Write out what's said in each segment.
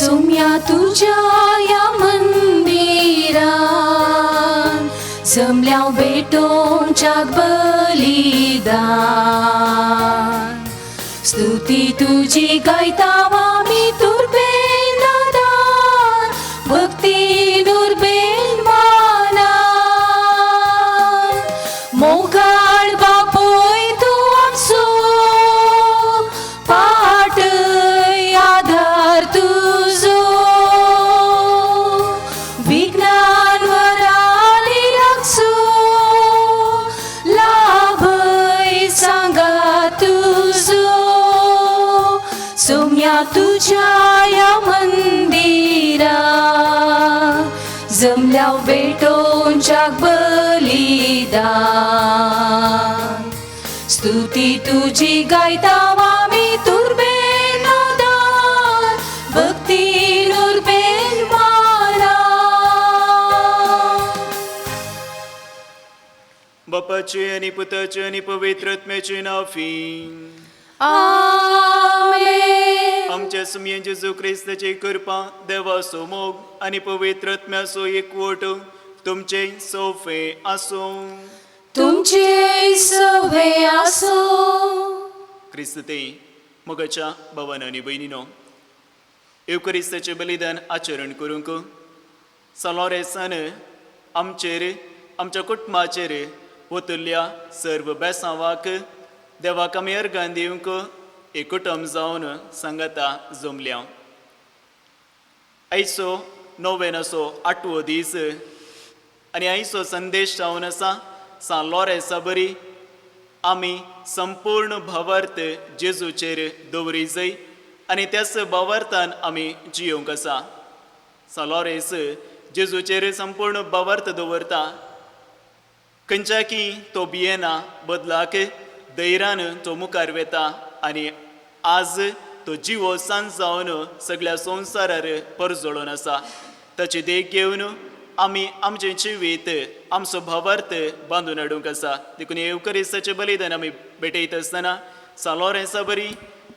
सोम्या तुज्या ह्या मंदिरान जमल्या भेटोवच्याक बलिदान। स्तुती तुजी गायता आमी तुर्बेन दादान, भक्ती दुर्बेन मानान। मोगाळ बापूय तूं आमचो, पाटय आधार तुजो, विज्ञान वराली राखचो, लाभय सांगा तुजो। सोम्या तुज्या ह्या मंदिरा जमल्या भेटोवच्याक बलिदान। स्तुती तुजी गायता आमी तुर्बेन दान, भक्ती नुर्बेन मानान। बापाचे आनी पुताचे आनी पवित्र आत्म्याचे नांवी। आमेन। आमच्या सुमये जेजू क्रिस्ताची कृपा, देवाचो मोग आनी पवित्र आत्म्याचो एकवट तुमचे सोफे आसूं। तुमचे सवे आसूं। क्रिस्त ते मोगाच्या भावान आनी भयणीनो, येवक्रिस्ताचें बलिदान आचरण करूंक सलोरेसान आमचेर आमच्या कुटुंबाचेर वतल्या सर्व बेसांवाक देवाक आमी अर्गां दिवंक एक कुटुंब जावन सांगाता जमल्या। आयचो नोवेनाचो आठवो दीस आनी आयचो संदेश जावन आसा सान लॉरेसा बरी आमी संपूर्ण भावार्थ जेजूचेर दवरी जाय आनी त्याच भावार्थान आमी जियोवंक आसा। सान लॉरेस जेजूचेर संपूर्ण भावार्थ दवरता, खंयच्याकी तो भियेना, बदलाक धैर्यान तो मुखार वेता आनी आज तो जिवो सांज जावन सगळ्या संवसारार परजळून आसा। ताची देख घेवन आमी आमचें जिवीत आमचो भावार्थ बांदून हाडूंक आसा। देखून येवकरिस्ताचें बलिदान आमी भेटयत आसतना सान लॉरेन्सा बरी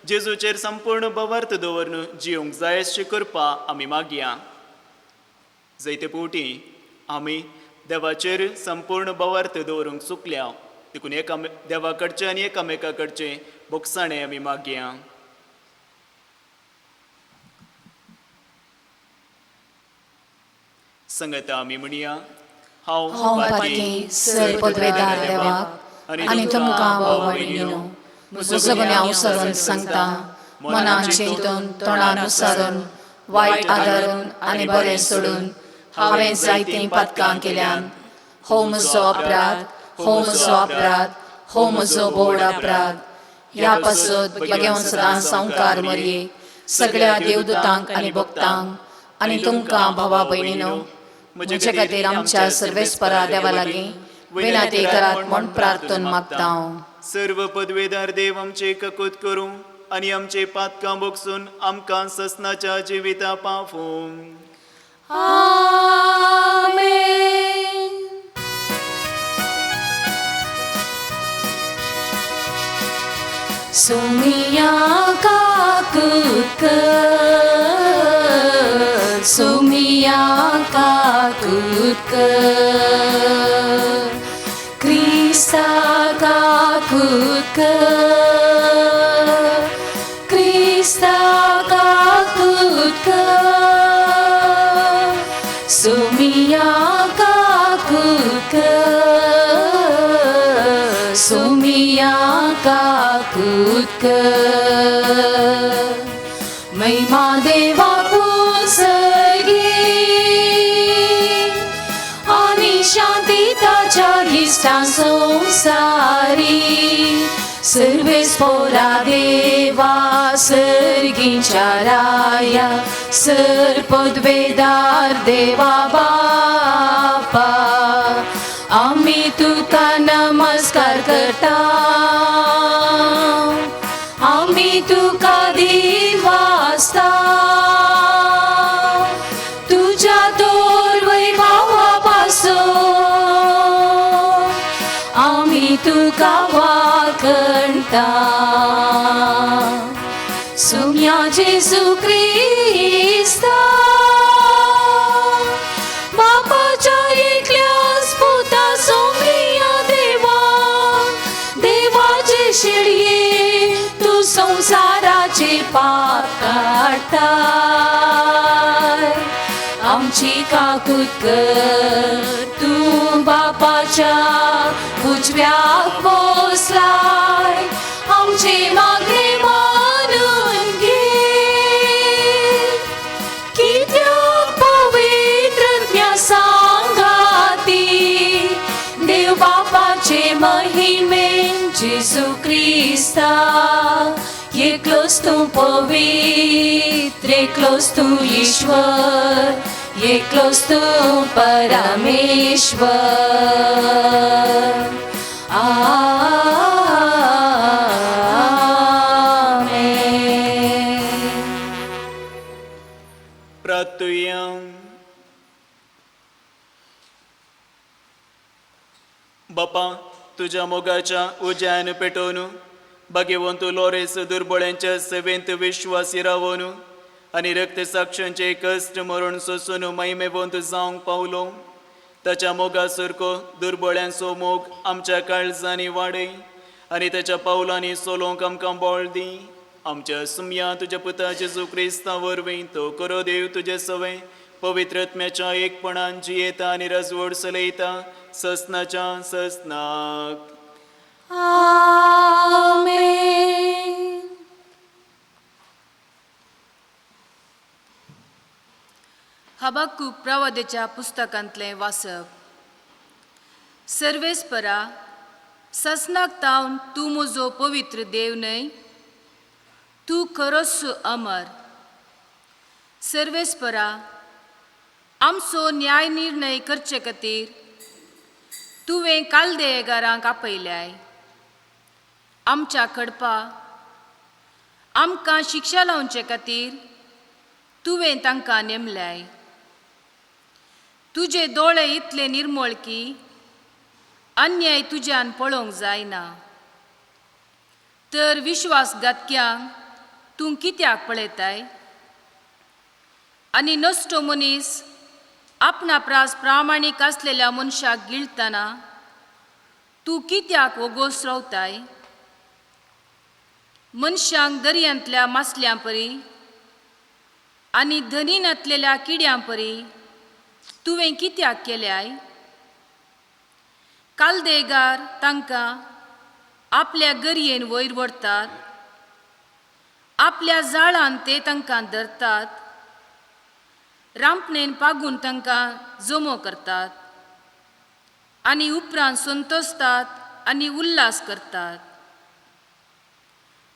जेजूचेर संपूर्ण भावार्थ दवरून जिवंक जाय अशी करपा आमी मागया। जायते फावटी आमी देवाचेर संपूर्ण भावार्थ दवरूंक चुकल्या, देखून एका देवा कडचें आनी एकामेका कडचें भोगसाणें आमी मागया। संगता आमी म्हणया, हांव हांव पातकी सर पदवेदार देवाक आनी तुमकां भाव भयणीनो म्हजो गुन्यांव सरून सांगता, मनान चिंतून तोंडान उसारून वायट आदारून आनी बरें सोडून हांवें जायतीं पातकां केल्यान। हो म्हजो अपराध, हो म्हजो अपराध, हो म्हजो बोड अपराध। ह्या पासत बगेवन सदां संवकार मरये सगळ्या देवदूतांक आनी भक्तांक आनी तुमकां भावा भयणीनो म्हजे खातीर आमच्या सर्वेस्परा देवा लागीं विनंती करात म्हूण प्रार्थन मागता हांव। सर्व पदवेदार देव आमचे ककूत करूं आनी आमचे पातकां भोगसून आमकां ससनाच्या जिविता पावूं। आमेन। सोमिया काकूत कर, सोमिया काकूत कर, क्रिस्ता काकूत कर, क्रिस्ता काकूत कर, सोमिया काकूत कर, सोमिया काकूत कर। महिमा देवा पुसगी आनी शांती ताच्या इश्टा संवसारी, सर्वेस्पोरा देवा सर्गीच्या राया, सर पदवेदार देवा बापा, आमी तुका नमस्कार करता, आमी तुका दिवासता, तुज्या तोर वैभावा पासून आमी तुका वाखणता। सोम्या जेजू क्रिस्ता बापाच्या एकल्याच पुता सोम्या देवा देवाचे शिळये तूं संवसाराचे पाप काडटाय आमची काकूत कर तूं बापाच्या उजव्याक बसलाय आमचे मागणे मानून घे कित्याक पवित्रज्ञा सांगाती देव बापाचे महिमेन जेजू क्रिस्ता एकलोच तूं पवित्र एकलोच तूं ईश्वर एकलोच तूं परमेश्वर. आमेन. प्रार्थुया. बापा तुज्या मोगाच्या उज्यान पेटोवन भाग्यवंत लोरेस दुर्बळ्यांच्या सेवेंत विश्वासी रावोन आनी रक्त साक्षांचे कश्ट मरण सोसून महिमेवंत जावंक पावलो. ताच्या मोगा सारको दुर्बळ्यांचो मोग आमच्या काळजांनी वाडय आनी ताच्या पावलांनी चलोवंक आमकां बळ दी. आमच्या सुमया तुज्या पुता जेजू क्रिस्ता वरवीं तो करो देव तुजे सवे पवित्रत्म्याच्या एकपणान जियेता आनी रजवड चलयता ससनाच्या ससनाक. आमेन. हबाकूक प्रवादेच्या पुस्तकांतलें वाचप. सर्वेस्परा ससनाक तावन तूं म्हजो पवित्र देव न्हय, तूं खरोच अमर. सर्वेस्परा आमचो न्याय निर्णय करचे खातीर तुवें कालदेगारांक आपयल्याय. आमच्या खडपा आमकां शिक्षा लावचे खातीर तुवें तांकां नेमल्याय. तुजे दोळे इतले निर्मळ की अन्याय तुज्यान पळोवंक जायना. तर विश्वासघातक्यांक तूं कित्याक पळयताय आनी नश्टो मनीस आपणा प्रास प्रामाणीक आसलेल्या मनशाक गिळटना तूं कित्याक वोगोस रावताय? मनशांक दर्यांतल्या मासल्यां परी आनी धनी नातलेल्या किड्यां परी तुवें कित्याक केल्याय? कालदेगार तांकां आपल्या गरयेन वयर व्हरतात, आपल्या जाळान ते तांकां धरतात, रांपणेन पागून तांकां जमो करतात आनी उपरांत संतोसतात आनी उल्हास करतात.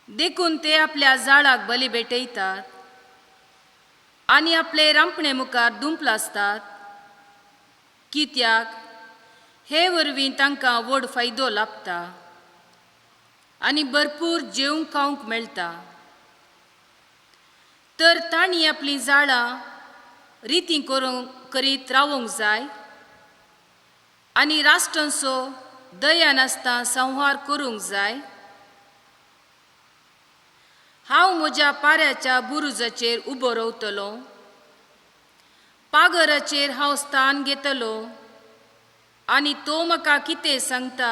देखून ते आपल्या जाळाक बली भेटयतात आनी आपले रांपणे मुखार दुंपलासतात. कित्याक हे वरवीं तांकां व्हड फायदो लाबता आनी भरपूर जेवंक खावंक मेळटा. तर तांणी आपलीं जाळां रिती करूंक करीत रावूंक जाय आनी राष्ट्रांचो दया नासता संहार करूंक जाय. हांव म्हज्या पाऱ्याच्या बुरुजाचेर उबो रावतलो, पागराचेर हांव स्थान घेतलो आनी तो म्हाका कितें सांगता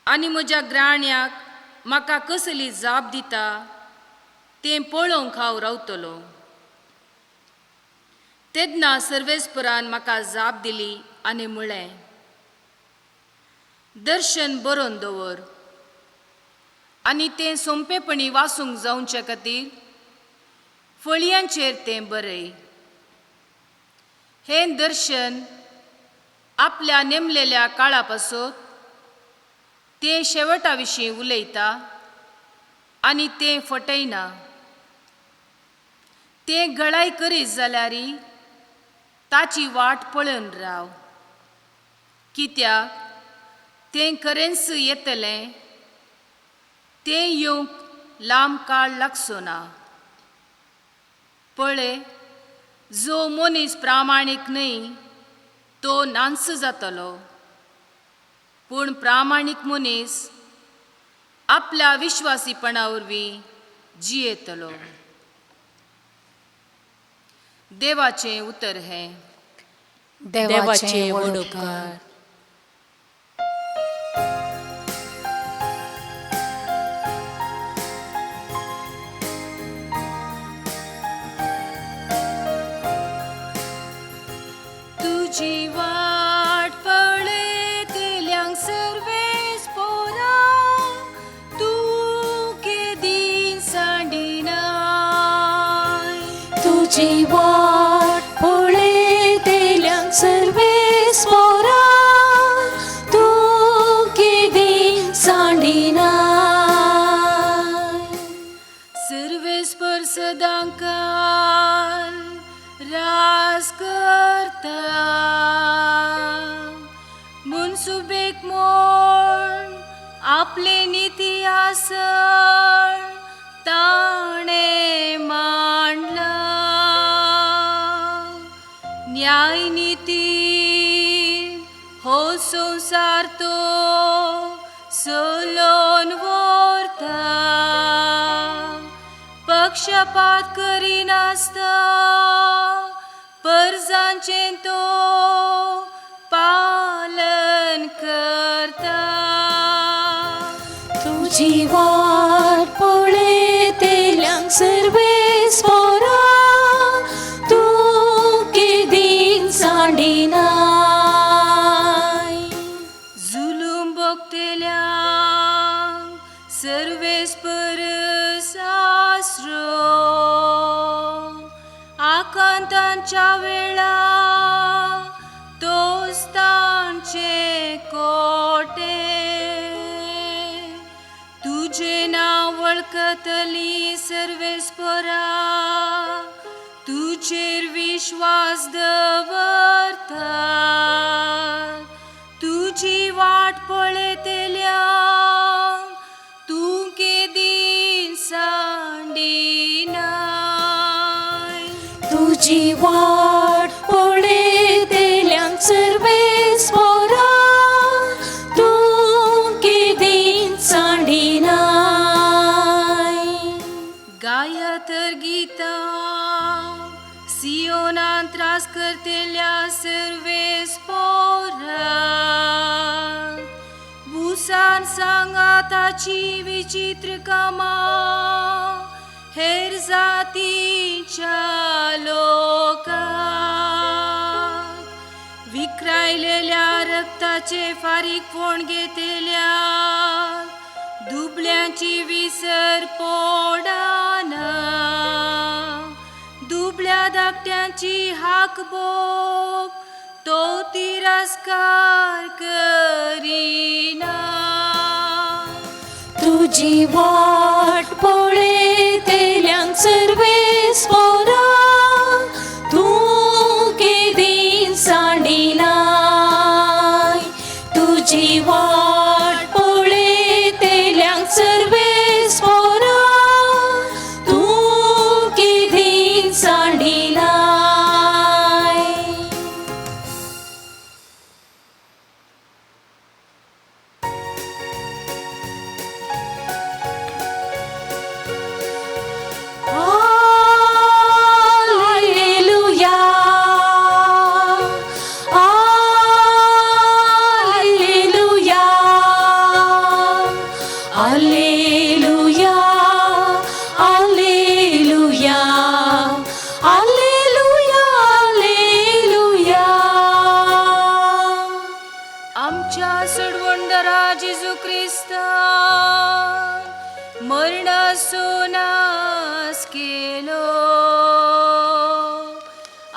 आनी म्हज्या ग्राण्याक म्हाका कसली जाप दिता तें पळोवंक हांव रावतलो. तेन्ना सर्वेस्परान म्हाका जाप दिली आनी म्हळें, दर्शन बरोवन दवर आनी तें सोंपेपणी वाचूंक जावचे खातीर फळयांचेर तें बरय. हें दर्शन आपल्या नेमलेल्या काळा पासत तें शेवटा विशीं उलयता आनी तें फटयना. तें गळाय करीत जाल्यार ताची वाट पळोवन राव, कित्याक तें खरेंच येतलें, तें येवंक लांब काळ लागचो ना. पळय, जो मनीस प्रामाणीक न्हय तो नांच जातलो, पूण प्रामाणीक मनीस आपल्या विश्वासीपणा वरवीं जियेतलो. देवाचें उतर हें. देवाचे व्हड उपकार. तुजी वाट पळयतल्यांक सर्वेस पोरा तूं केदीं सांडिनाय. तुजी वाट पळयतल्यांक सर्वेस पोरा तूं केदीं सांडिनाय. सर्वेस्पर सदांकाल राज करता, मुनसुबेक म्हूण आपले निती आसण ताणें मांडला. न्याय निती हो संवसार तो चलोवन व्हरता, पक्षपात करिनासता परजांचें तो पालन करता. तुजी वाट पळयतल्यांक सर्वेस पोरा तूं केदीं सांडिनाय. जुलूम भोगतल्यांक सर्वेस परस आसरो, आकांतांच्या वेळा तोच तांचे कोटे. तुजें नांव वळखतली सर्वेस्परा, तुजेर विश्वास दवरता. तुजी वाट पळयतल्यांक तूं केदीं सांडिनाय. तुजी वाट पळयतल्यांक सर्वेस पोरा तूं केदीं सांडिनाय. गाया तर गितां सियोनान त्रास करतल्या सर्वेस पोरांक, भुसान सांगा ताची विचित्र कामां हेर जातीच्या लोकांक. विक्रायलेल्या रक्ताचे फारीक फोण घेतल्या दुबळ्यांची विसर पोडाना, दुबळ्या धाकट्यांची हाक बोब तो तिरस्कार करिना. तुजी वाट पळयतल्यांक सर्वेस पोरा तूं केदीं सांडिनाय. तुजी वाट पळयतल्यांक सर्वेस पोरा तूं केदीं सांडिनाय. Alleluia, Alleluia, Alleluia, Alleluia, Alleluia, Alleluia. आमच्या सोडवणदारा जेजू क्रिस्तान मरणाचो नाश केलो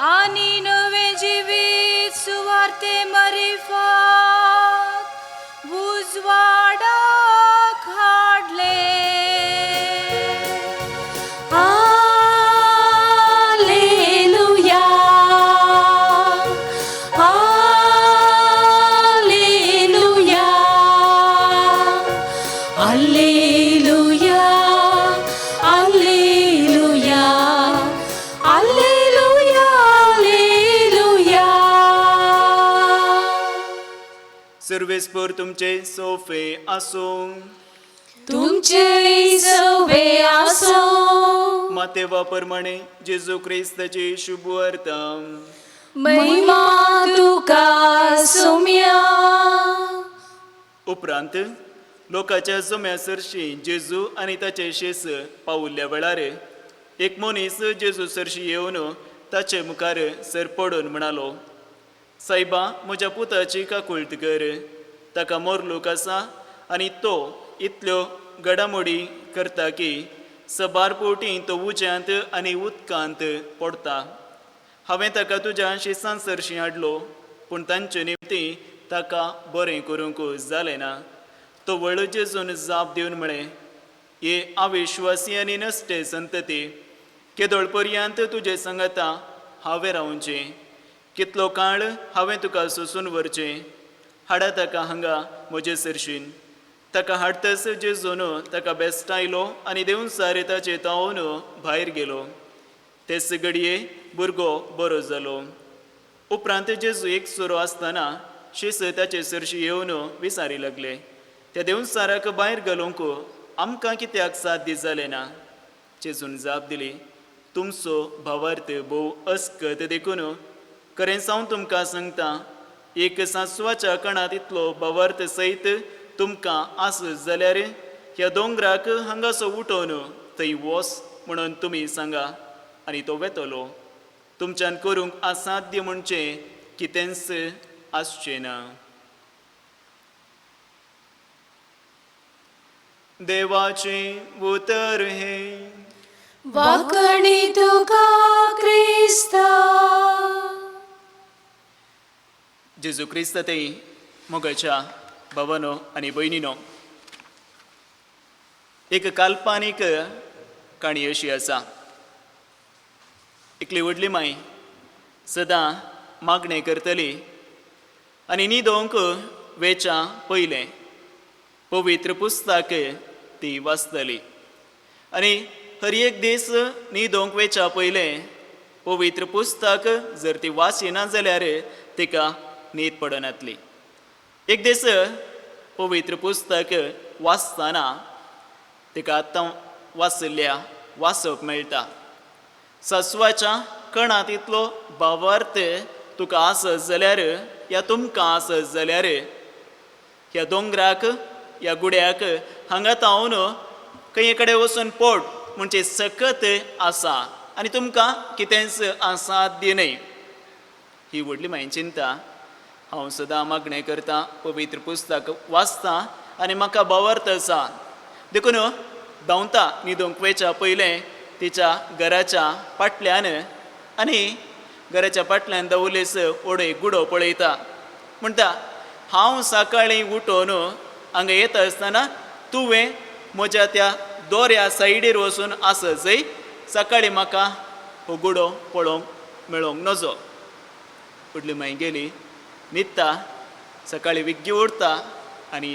आनी नवें जिवीत सुवार्ते मारिफात उजवाडाक हाडलें. Alleluia, Alleluia, Alleluia, Alleluia, Alleluia, Alleluia. सर्वेस्पर तुमचे सोफे आसूं. तुमचे सवे आसो. मातेवा प्रमाणे जेजू क्रिस्ताची शुभ वार्ता. महिमा तुका सोम्या. उपरांत लोकांच्या जम्या सरशी जेजू आनी ताचे शेस पावुल्ल्या वेळार एक मनीस जेजू सरशी येवन ताचे मुखार सर पडून म्हणालो, सायबा, म्हज्या पुताची काकुळट कर. ताका मोरलूक आसा आनी तो इतल्यो घडामोडी करता की सबार पोटी तो उज्यांत आनी उदकांत पडटा. हांवें ताका तुज्या शिसां सरशी हाडलो, पूण तांचे निमती ताका बरें करूंक जालें ना. तो व्हड जेजून जाप दिवन म्हळें, हे अविश्वासी आनी नश्टे संतती, केदोळ पर्यंत तुजे सांगता हांवें रावचें? कितलो काळ हांवें तुका सोसून व्हरचें? हाडा ताका हांगा म्हजे सरशीन. ताका हाडतच जेजून ताका बेस्टायलो आनी देवसार ताचे तावन भायर गेलो. तेच घडये भुरगो बरो जालो. उपरांत जेजू एक सुरो आसतना शिस ताचे सरशी येवन विचारी लागले, त्या देवसाराक भायर घालूंक आमकां कित्याक साथ जालें ना? जेजून जाप दिली, तुमचो भावार्थ भोव अस्कत देखून खरेंच हांव तुमकां सांगता, एक सांसवाच्या कणांत इतलो भावार्थ सयत तुमकां आसत जाल्यार ह्या दोंगराक हांगासो उठोवन थंय वोस म्हणून तुमी सांगा आनी तो वेतलो. तुमच्यान करूंक असाध्य म्हणचें कितेंच आसचें ना. देवाचें उतर हें. वाकणी तुका क्रिस्ता. जेजू क्रिस्त ते मोगाच्या भावानो आनी भयणीनो, एक काल्पनीक काणी अशी आसा. एकली व्हडली माय सदां मागणें करतली आनी न्हिदोंक वेच्या पयलें पवित्र पुस्तक ती वाचतली आनी हर एक दीस न्हिदोंक वेच्या पयलें पवित्र पुस्तक जर ती वाचिना जाल्यार तिका न्हीद पडनातली. एक दीस पवित्र पुस्तक वाचतना तिका आतां वाचिल्ल्या वाचप मेळटा. सासवाच्या कणांत इतलो भावार्थ तुका आसत जाल्यार या तुमकां आसत जाल्यार ह्या दोंगराक ह्या गुड्याक हांगा तावन खंय कडेन वचून पोट म्हणजे सकत आसा आनी तुमकां कितेंच असाध्य न्हय. ही व्हडली माय चिंता. हांव सदां मागणें करता, पवित्र पुस्तक वाचता आनी म्हाका भावार्थ आसा देखून धांवता न्हिदूंक वेच्या पयलें तिच्या घराच्या फाटल्यान आनी घराच्या फाटल्यान दवरलेस व्हडो एक गुडो पळयता. म्हणटा, हांव सकाळीं उठोवन हांगा येता आसतना तुवें म्हज्या त्या दोऱ्या सायडीर वचून आसत जंय सकाळीं म्हाका हो गुडो पळोवंक मेळोवंक नजो. व्हडली माय गेली, न्हिदता, सकाळीं विग्गी उरता आनी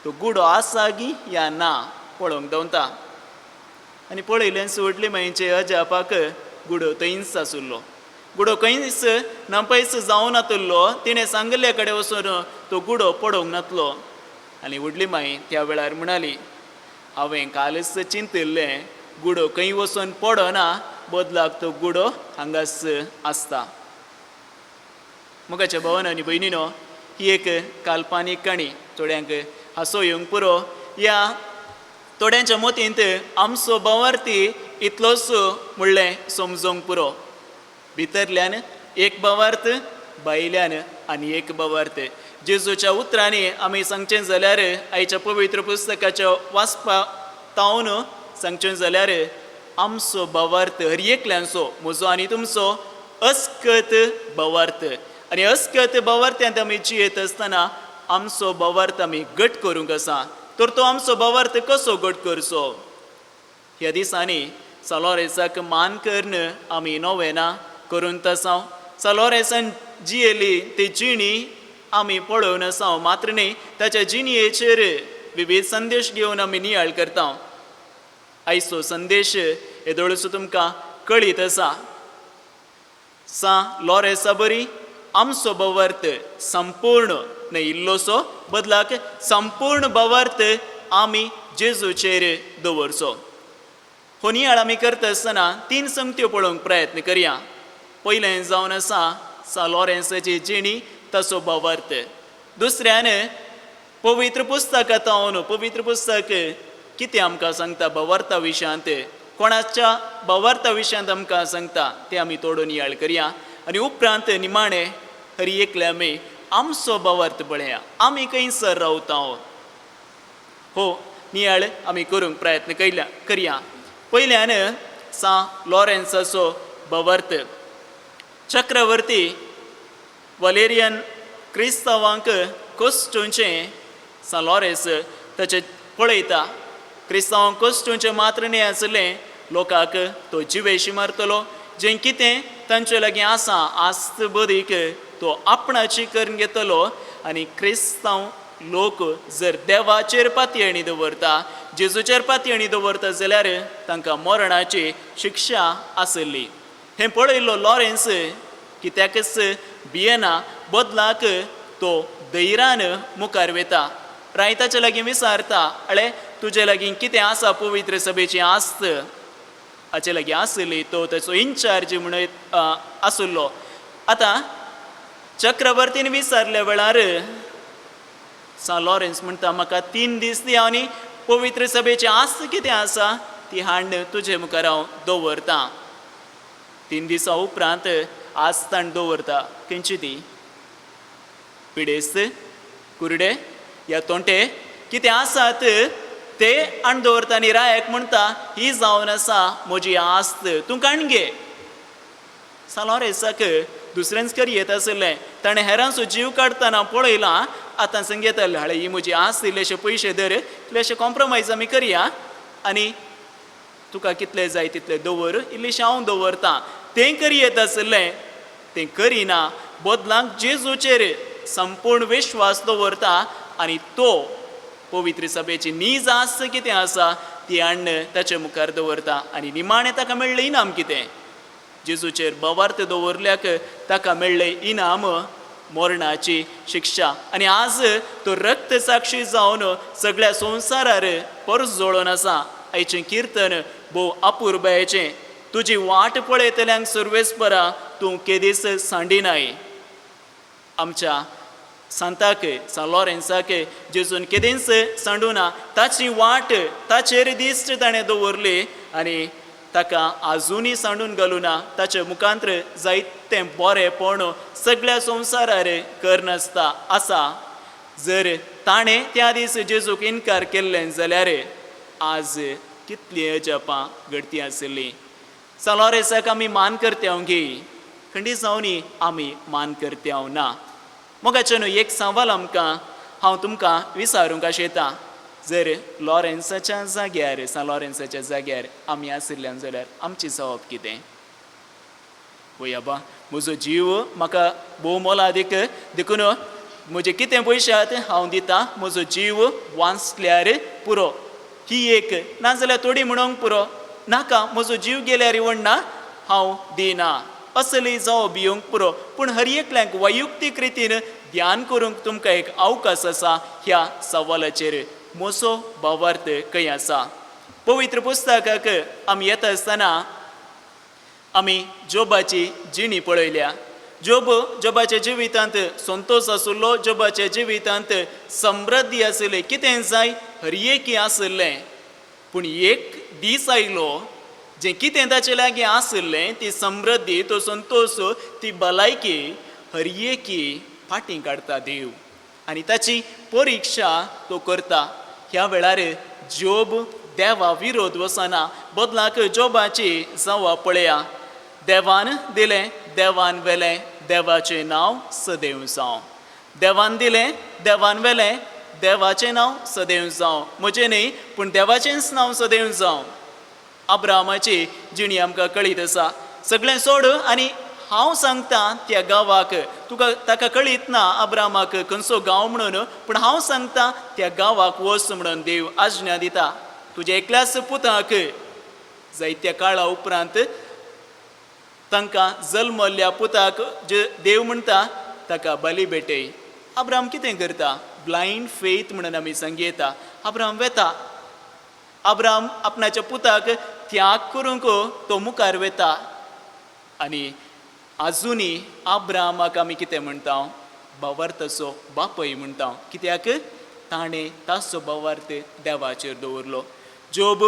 तो गुडो आसा गी या ना पळोवंक धांवता आनी पळयलेंच व्हडली मायचे अजापाक गुडो थंयच आशिल्लो. गुडो खंयच नापयस जावं नातलो. तिणें सांगिल्ले कडेन वचून तो गुडो पडोवंक नातलो. आनी व्हडली माय त्या वेळार म्हणाली, हांवें कालच चिंतिल्लें गुडो खंय वचून पडना, बदलाक तो गुडो हांगाच आसता. मोगाच्या भावान आनी भयणीनो, ही एक काल्पनीक काणी. थोड्यांक हांसो येवंक पुरो. ह्या थोड्यांच्या मतींत आमचो भावार्थी इतलोच म्हणलें समजोंक पुरो. भितरल्यान एक भावार्थ, भायल्यान आनी एक भावार्थ. जेजूच्या उतरांनी आमी सांगचें जाल्यार आयच्या पवित्र पुस्तकाच्या वाचपा तावन सांगचें जाल्यार आमचो भावार्थ हर एकल्यांचो, म्हजो आनी तुमचो अस्कत भावार्थ. आनी अस्कत भावार्थ्यांत आमी जियेत आसतना आमचो भावार्थ आमी घट करूंक आसा. तर तो आमचो भावार्थ कसो घट करचो? ह्या दिसांनी सालोरेसाक मान करून आमी नोवेना करून तसांव. सालोरेसान जियेली ती जिणी आमी पळोवन आसाव, मात्र न्ही ताच्या जिणयेचेर विविध संदेश घेवन आमी नियाळ करता. आयचो संदेश येदोळसो तुमकां कळीत आसा. सा लोरेसा बरी आमचो भावार्थ संपूर्ण न्हय इल्लोसो, बदलाक संपूर्ण भावार्थ आमी जेजूचेर दवरचो. हो नियाळ आमी करता आसतना तीन संगत्यो पळोवंक प्रयत्न करया. पयलें जावन आसा सा लॉरेन्साची जिणी, ताचो भावार्थ. दुसऱ्यान पवित्र पुस्तकांत, पवित्र पुस्तक कितें आमकां सांगता भावार्था विशयांत, कोणाच्या भावार्था विशयांत आमकां सांगता तें आमी थोडो नियाळ करया. आनी उपरांत निमाणें हर एकले आमी आमचो भावार्थ पळया, आमी खंयसर रावता. हो नियाळ आमी करूंक प्रयत्न करया. पयल्यान सा लॉरेन्साचो भावार्थ. चक्रवर्ती वलेरियन क्रिस्तांवांक कश्टूंचें सा लॉरेन्स ताचें पळयता. क्रिस्तांवांक कश्टूंचें मात्र न्हय आसलें, लोकांक तो जिवेशी मारतलो, जें कितें तांचे लागीं आसा आस्त बदीक तो आपणाची करून घेतलो. आनी क्रिस्तांव लोक जर देवाचेर पातयेणी दवरता, जेजूचेर पातयेणी दवरता जाल्यार तांकां मरणाची शिक्षा आसली. हें पळयल्लो लॉरेन्स कित्याकच भियेना, बदलाक तो धैर्यान मुखार वता. रायताचे लागीं विचारता, अळे तुजे लागीं कितें आसा पवित्र सभेची आस्त? हाचे लागीं आसली, तो ताचो इन्चार्ज म्हणून आशिल्लो. आतां चक्रवर्तीन विचारल्या वेळार सा लॉरेन्स म्हणटा, म्हाका 3 दीस दी आनी पवित्र सभेची आस्त कितें आसा ती हाडून तुजे मुखार हांव दवरतां. 3 दिसां उपरांत आस्त हाडून दवरता. खंयची ती? पिडेस्त, कुरडे या तोंटे कितें आसात ते हाडून दवरता. आनी रायाक म्हणटा, ही जावन आसा म्हजी आस्त, तूं काडून घे. सा लॉरेन्साक दुसरेंच कर येत आसलें, ताणें हेरांचो जीव काडटना पळयला. आतां सांगता, हाळे ही म्हजी आस्त, इल्लेशे पयशे धर, इल्लेशे कॉम्प्रोमायज आमी करया आनी तुका कितले जाय तितले दवर, इल्लेशे हांव दवरता. तें कर येत आसलें, तें करिना, बदलाक जेजूचेर संपूर्ण विश्वास दवरता आनी तो पवित्र सभेची नीज आस्त कितें आसा ती हाडून ताचे मुखार दवरता. आनी निमाणें ताका मेळ्ळें इनाम कितें? जेजूचेर भावार्थ दवरल्याक ताका मेळ्ळें इनाम मरणाची शिक्षा. आनी आज तो रक्त साक्षी जावन सगळ्या संवसारार परजोळून आसा. आयचें किर्तन भोव अपुरबायेचें. तुजी वाट पळयतल्यांक सर्वेस्परा तूं केदीस सांडिनाय. आमच्या सांताक सा लॉरेन्साक जेजून केदींच सांडूना, ताची वाट ताचेर दिश्ट ताणें दवरली आनी ताका आजुनूय सांडून घालुना. ताचे मुखांत्र जायतें बरेंपण सगळ्या संवसारार करनासता आसा. जर ताणें त्या दीस जेजूक इनकार केल्लें जाल्यार आज कितलीं अजापां घडती आसलीं. सा लॉरेन्साक आमी मान करत्याव गी, खंडीत जावनी आमी मान करत्याव ना. मोगाचें न्हू एक सवाल आमकां हांव तुमकां विचारूंक आशेतां, जर लॉरेन्साच्या जाग्यार, सा लॉरेन्साच्या जाग्यार आमी आशिल्ल्यान जाल्यार आमची जबाब कितें? वय आबा, म्हजो जीव म्हाका भोव मोलादीक, देखून म्हजे कितें पयशे आहात हांव दिता, म्हजो जीव वांचल्यार पुरो. ही एक, नाजाल्यार थोडी म्हणूंक पुरो, नाका म्हजो जीव गेल्यार ना हांव दिना, असली जबाब येवंक पुरो. पूण हर एकल्यांक वैयक्तीक रितीन ध्यान करूंक तुमकां एक अवकाश आसा ह्या सवालाचेर, म्हजो भावार्थ खंय आसा? पवित्र पुस्तकाक आमी येता आसतना आमी जोबाची जिणी पळयल्या. जोबाच्या जिवितांत संतोश आशिल्लो, जोबाच्या जिवितांत समृद्धी आशिल्ली, कितें जाय हर एकी आशिल्लें. पूण एक दीस आयलो जें कितें ताचे लागीं आशिल्लें ती समृद्धी, तो संतोश, ती भलायकी हर एकी फाटीं काडटा देव आनी ताची परिक्षा तो करता. ह्या वेळार जोब देवा विरोध वचना, बदलाक जोबाची जवाब पळया. देवान दिलें, देवान वेलें, देवाचें नांव सदैव जावं. देवान दिलें, देवान वेलें, देवाचें नांव सदैव जावं. म्हजें न्हय पूण देवाचेंच नांव सदैव जावं. अब्रामाची जिणी आमकां कळीत आसा. सगळें सोड आनी हांव सांगता त्या गांवाक, तुका ताका कळीत ना अब्रामाक खंयचो गांव म्हणून, पूण हांव सांगता त्या गांवाक वच म्हणून देव आज्ञा दिता. तुज्या एकल्याच पुताक जायत्या काळा उपरांत तांकां जल्मल्ल्या पुताक जे देव म्हणटा ताका बली भेटय. अब्राम कितें करता? ब्लायंड फेथ म्हणून आमी सांगयता. अब्राहम वेता, अब्राहम आपणाच्या पुताक त्याग करूंक तो मुखार वेता आनी आजुनी अब्राहमाक आमी कितें म्हणटा? भावार्थाचो बापय म्हणटा. कित्याक? ताणें ताचो भावार्थ देवाचेर दवरलो. जोब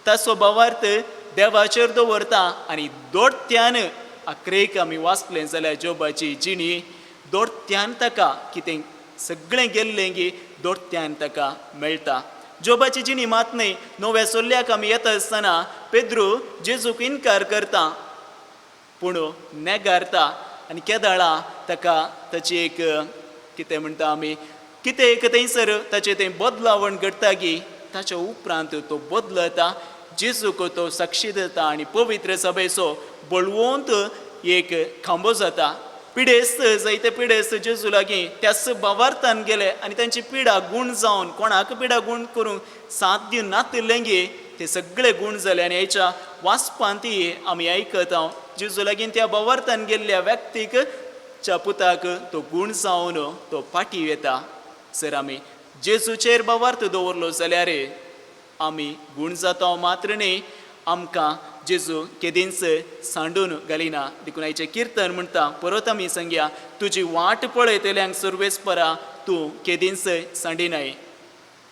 ताचो भावार्थ देवाचेर दवरता आनी दोडत्यान आखरेक आमी वाचलें जाल्यार जोबाची जिणी दोडत्यान ताका कितें सगळें गेल्लें की दोडत्यान ताका मेळटा. जोबाची जिणी मात न्हय, नव्या सोल्ल्याक आमी येता आसतना पेद्रू जेजूक इनकार करता पूण नेगारता आनी केदाळा ताका ताची एक कितें म्हणटा आमी कितें एक थंयसर ताचें तें बदलावण घडटा की ताच्या उपरांत तो बदलता, जेजूक तो साक्षी दिता आनी पवित्र सभेचो बळवंत एक खांबो जाता. पिडेस्त जायते पिडेस्त जेजू लागीं त्याच भावार्थान गेले आनी तांची पिडा गूण जावन कोणाक पिडा गूण करूंक साथ दिवन नातिल्लें गी ते सगळे गूण जाले. आनी हेच्या वाचपांत ती आमी आयकत हांव जेजू लागीं त्या भावार्थान गेल्ल्या व्यक्तीक च्या पुताक तो गूण जावन तो फाटी येता. सर आमी जेजूचेर भावार्थ दवरलो जाल्यार आमी गूण जाता मात्र न्ही, आमकां जेजू केदींच सांडून घालिना. देखून आयचें किर्तन म्हणटा परत आमी सांगया, तुजी वाट पळयतल्यांक सुरवेसपरा तूं केदींच सांडिनाय.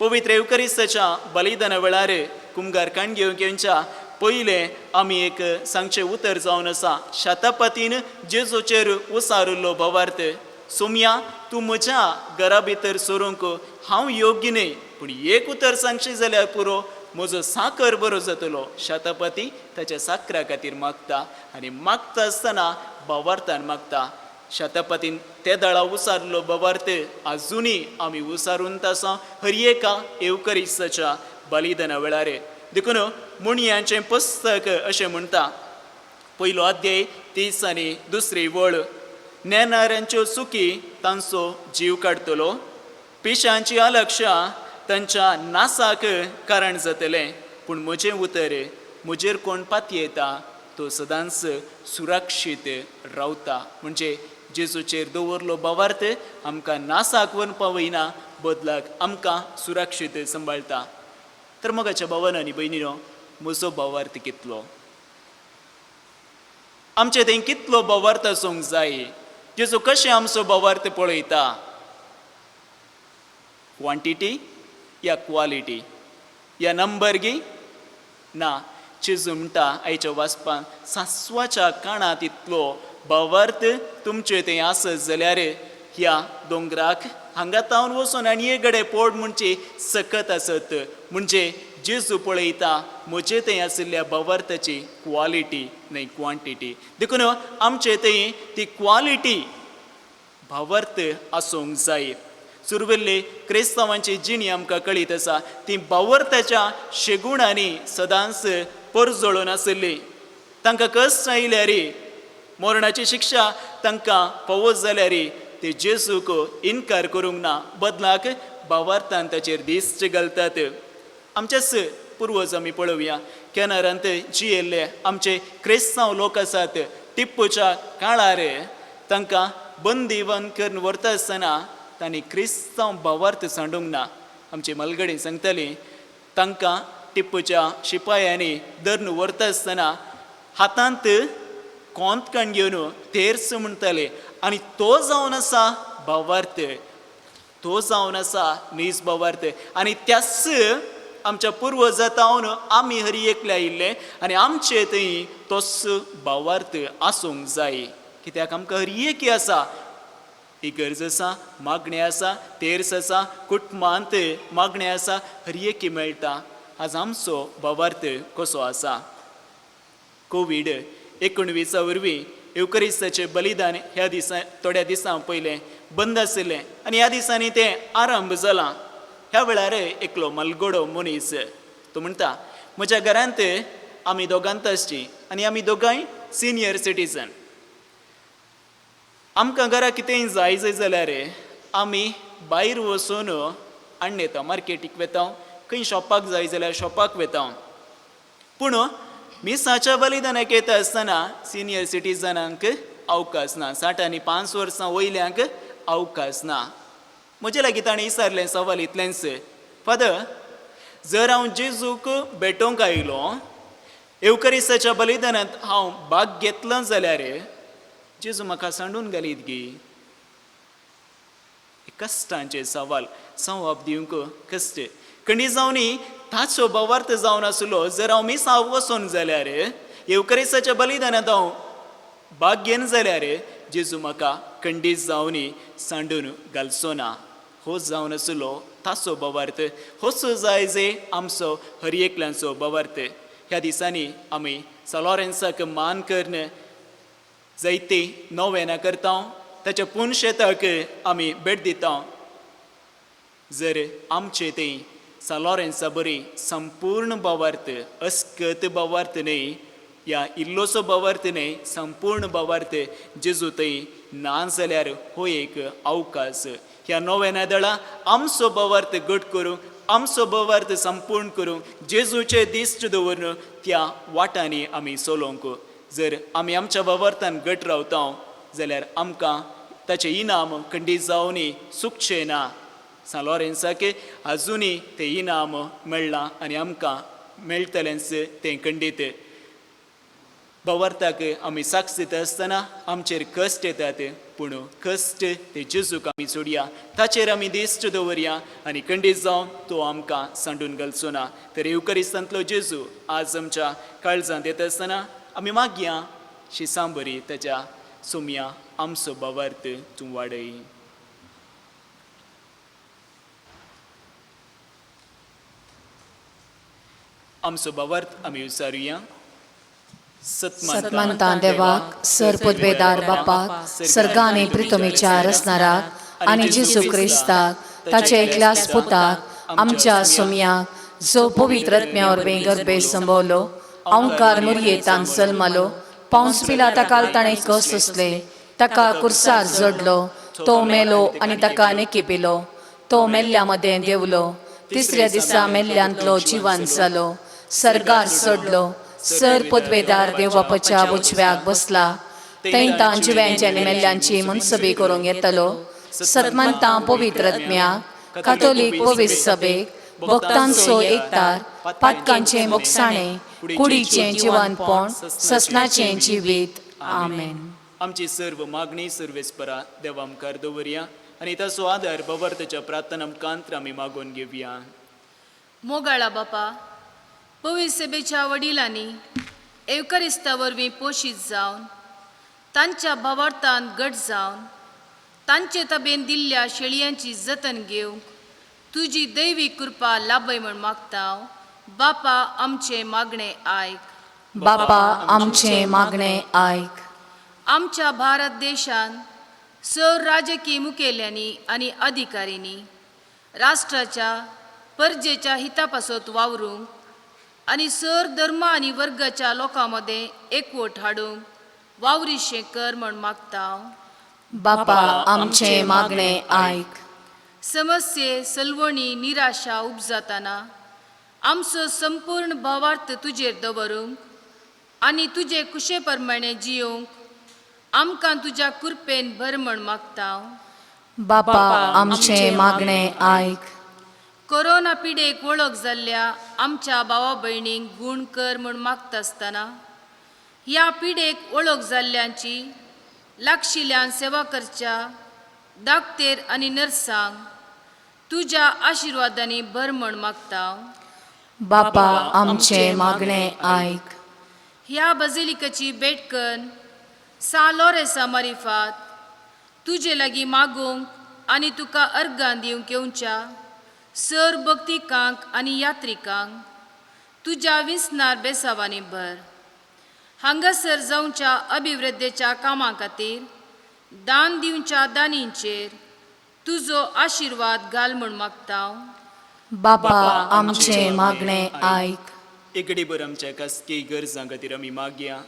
पवित्र येवकरिस्ताच्या बलिदाना वेळार कुमगार काणगेव घेवच्या पयलें आमी एक सांगचें उतर जावन आसा. शतपतीन जेजूचेर उसारिल्लो भावार्थ, सोमया तूं म्हज्या घरा भितर सरूंक हांव योग्य न्हय, पूण एक उतर सांगशी जाल्यार पुरो, म्हजो साकर बरो जातलो. शतपती ताच्या साकरा खातीर मागता आनी मागता आसतना भावार्थान मागता. शतपतीन ते दळा उसारलो भावार्थ आजुनूय आमी उसारून आसा हर एका येवकरिस्ताच्या बलिदाना वेळार. देखून मुणयांचें पुस्तक अशें म्हणटा, पयलो अध्याय 30 आनी दुसरी वळ, नेणाऱ्यांच्यो चुकी तांचो जीव काडटलो, पिशांची अलक्षां तांच्या नासाक कारण जातलें, पूण म्हजें उतर म्हजेर कोण पातयेता तो सदांच सुरक्षीत रावता. म्हणजे जेजूचेर दवरलो भावार्थ आमकां नासाक व्हरून पावयना, बदलाक आमकां सुरक्षीत सांबाळटा. तर मोगाच्या भावान आनी भयणीनो, म्हजो भावार्थ कितलो, आमचे थंय कितलो भावार्थ आसूंक जाय? जेजू कशें आमचो भावार्थ पळयता? क्वांटिटी या क्वालिटी या नंबर गी ना. जेजू म्हणटा आयच्या वाचपान, सासवाच्या काणांत इतलो भावार्थ तुमचे थंय आसत जाल्यार ह्या दोंगराक हांगा तावन वचून आनी एक गडे पोड म्हणची सकत आसत. म्हणजे जेजू पळयता म्हजे थंय आशिल्ल्या भावार्थाची क्वालिटी न्हय क्वांटिटी. देखून आमचे थंय ती क्वालिटी भावार्थ आसूंक जाय. सुरवेल्ले क्रिस्तांवांची जिणी आमकां कळीत आसा, ती भावार्थाच्या शेगुणांनी सदांच परजळून आशिल्ली. तांकां कश्ट आयल्यार, मरणाची शिक्षा तांकां फावो जाल्यार ते जेजूक इनकार करूंक ना, बदलाक भावार्थान ताचेर दिश्ट घालतात. आमचेच पुर्वज आमी पळोवया, केनारांत जियेल्ले आमचे क्रिस्तांव लोक आसात. टिप्पूच्या काळार तांकां बंदीवन करून व्हरता आसतना तांणी क्रिस्तांव भावार्थ सांडूंक ना. आमची मलगडी सांगताली, तांकां टिप्पूच्या शिपायांनी धरून व्हरता आसतना हातांत कोंत काण घेवन तेर्स म्हणटाले आनी तो जावन आसा भावार्थ, तो जावन आसा नीज भावार्थ. आनी त्याच आमच्या पुर्वजा तावन आमी हरी एकले आयिल्ले आनी आमचे थंय तोच भावार्थ आसूंक जाय. कित्याक आमकां हरी एकी आसा, ही गरज आसा, मागणें आसा, तेर्स आसा, कुटुंबांत मागणें आसा, हर एकी मेळटा. आज आमचो भावार्थ कसो आसा? कोवीड 19 वरवीं येवकरिस्ताचें बलिदान ह्या दिसा थोड्या दिसां पयलें बंद आशिल्लें आनी ह्या दिसांनी तें आरंभ जालां. ह्या वेळार एकलो मलगोडो मनीस तो म्हणटा, म्हज्या घरांत आमी दोगांत आसची आनी आमी दोगांय सिनियर सिटीजन, आमकां घरा कितेंय जाय जाय जाल्यार आमी भायर वचून हाडून येता, मार्केटीक वेता, खंय शॉपाक जाय जाल्यार शॉपाक वेता. पूण मिसाच्या बलिदानाक येता आसतना सिनियर सिटीजनांक अवकाश ना, 60 आनी 5 वर्सां वयल्यांक अवकाश ना. म्हजे लागीं ताणें विचारलें सवाल इतलेंच, फादर जर हांव जेजूक भेटोवंक आयलो, येवकरिस्ताच्या बलिदानांत हांव भाग घेतलो जाल्यार जेजू म्हाका सांडून घालीत गी? कश्टांचे सवाल, जवाब दिवंक कश्ट. खंडीत जावनी ताचो भावार्थ जावन आसलो, जर हांव मिसाक वचून जाल्यार, येवकरिस्ताच्या बलिदानांत हांव भाग घेन जाल्यार जेजू म्हाका खंडीत जावनी सांडून घालचो ना. हो जावन आसलो ताचो भावार्थ. होच जाय जे आमचो हर एकल्यांचो भावार्थ. ह्या दिसांनी आमी सा लॉरेन्साक मान करून जायते नोवेनां करता, ताच्या पुनशेताक आमी भेट दिता. जर आमचे ते सा लॉरेन्सा बरी संपूर्ण भावार्थ, अस्कत भावार्थ न्हय या इल्लोसो भावार्थ न्हय, संपूर्ण भावार्थ जेजू थंय ना जाल्यार हो एक अवकाश. ह्या नोवेना दळा आमचो भावार्थ घट करूंक, आमचो भावार्थ संपूर्ण करूंक जेजूचे दिश्ट दवरून त्या वाटांनी आमी चलोवंक. जर आमी आमच्या भावार्थान घट रावता जाल्यार आमकां ताचें इनाम खंडीत जावनी चुकचें ना. सा लॉरेन्साक आजुनूय तें इनाम मेळ्ळां आनी आमकां मेळटलेंच तें खंडीत. भावार्थाक आमी साक्ष दिता आसतना आमचेर कश्ट येतात, पूण कश्ट ते जेजूक आमी सोडया, ताचेर आमी दिश्ट दवरया आनी खंडीत जावन तो आमकां सांडून घालचो ना. तर येवकरिस्तांतलो जेजू आज आमच्या काळजांत येता आसतना आमी मागया शिसांबरी ताच्या सोमया आमचो भावार्थ तूं वाडय. आमचो भावार्थ आमी विचारुया. सतमंता देवाक, सर पदवेदार बापाक, सर्गानी प्रितमीच्या रसनाराक आनी जेजू क्रिस्ताक ताच्या एकल्याच पुताक आमच्या सोमयाक, जो पवित्र आत्म्या वरवीं गर्भे संभवलो, अंकार मुरयेतान जल्मलो, पावस पिला ताका ताणें कस सोंसले, ताका कुर्सार जडलो, तो मेलो आनी ताका नेकी पिलो, तो मेल्ल्या मदें देवलो, तिसऱ्या दिसा मेल्ल्यांतलो जिवन जालो, सर्गार चडलो, सर पदवेदार देव बापाच्या उजव्याक बसला, थंय तां जिव्यांची आनी मेल्ल्यांची मनसबी करूंक येतलो. सतमंता पवित्र आत्म्याक, कातोलीक पवित्र सभेक, भक्तांचो एकतार, पातकांचें मोगसाणें, कुडीचें जिवनपण, ससनाचें जिवीत. आमेन. आमची सर्व मागणी सर्वेस्परा देवा मुखार दवरया आनी ताचो आदार भावार्थाच्या प्रार्थना मुखांत आमी मागून घेवया. मोगाळा बापा, पवित्र सभेच्या वडिलांनी एवकरिस्ता वरवीं पोशीत जावन तांच्या भावार्थान घट जावन तांचे तबेन दिल्ल्या शेळयांची जतन घेवंक तुजी दैवी कृपा लाभय म्हूण मागता. बापा आमचें मागणें आयक. बापा आमचें मागणें आयक. आमच्या भारत देशान सर राजकीय मुखेल्यांनी आनी अधिकाऱ्यांनी राष्ट्राच्या परजेच्या हिता पासत वावरूंक आनी सर धर्म आनी वर्गाच्या लोकां मदें एकवट हाडूंक वावरिशें कर म्हूण मागता. बापा आमचें मागणें आयक. समस्ये सलवणी निराशा उपजातना आमचो संपूर्ण भावार्थ तुजेर दवरूंक आनी तुजे कुशे प्रमाणे जियोवंक आमकां तुज्या कृपेन भर म्हूण मागता. बापा आमचें मागणें आयक. कोरोना पिडेक वळख जाल्ल्या आमच्या भावा भयणींक गूण कर म्हूण मागता आसतना ह्या पिडेक वळख जाल्ल्यांची लागशिल्ल्यान सेवा करच्या दाक्तेर आनी नर्सांक तुज्या आशिर्वादांनी भर म्हूण मागता. बापा आमचें मागणें आयक. ह्या बजिलिकाची भेट करून सा लोरेसा मारिफात तुजे लागीं मागूंक आनी तुका अर्गां दिवंक येवच्या सर भक्तिकांक आनी यात्रिकांक तुज्या विसनार बेसावांनी भर. हांगासर जावच्या अभिवृद्धेच्या कामां खातीर दान दिवच्या दानींचेर तुजो आशिर्वाद घाल म्हूण मागता. बापा आमचें मागणें आयक. एकडीभर आमच्या खासगी गरजां खातीर आमी मागया.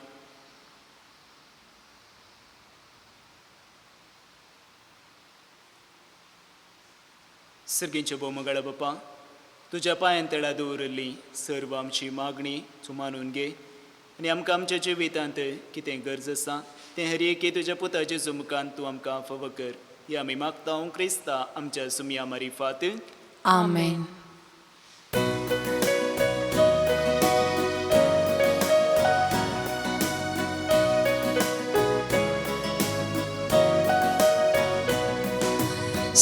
सर्गींचे भोवमगाळ बापा, तुज्या पांयान तेळा दवरिल्ली सर्व आमची मागणी तूं मानून घे आनी आमकां आमच्या जिवितांत कितें गरज आसा तें हर एके तुज्या पुताच्या मुखान तूं आमकां फावो कर. ही आमी मागता क्रिस्ता आमच्या सुमया मारिफात. आमेन.